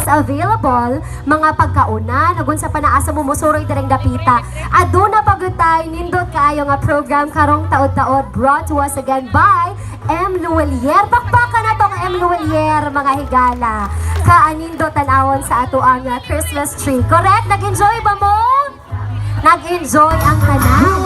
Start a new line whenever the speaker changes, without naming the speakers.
available, mga pagkaunan, ug unsa pa na asa mo musuroy diring dapita. Aduna pa gyud tay nindot kaayo nga program karong taod-taod, brought to us again by M Lhuillier. Pakpakan natong M Lhuillier, mga higala. Kaanindot tan-awon sa ato ang Christmas tree. Correct? Nag-enjoy ba mo? Nag-enjoy ang tanan.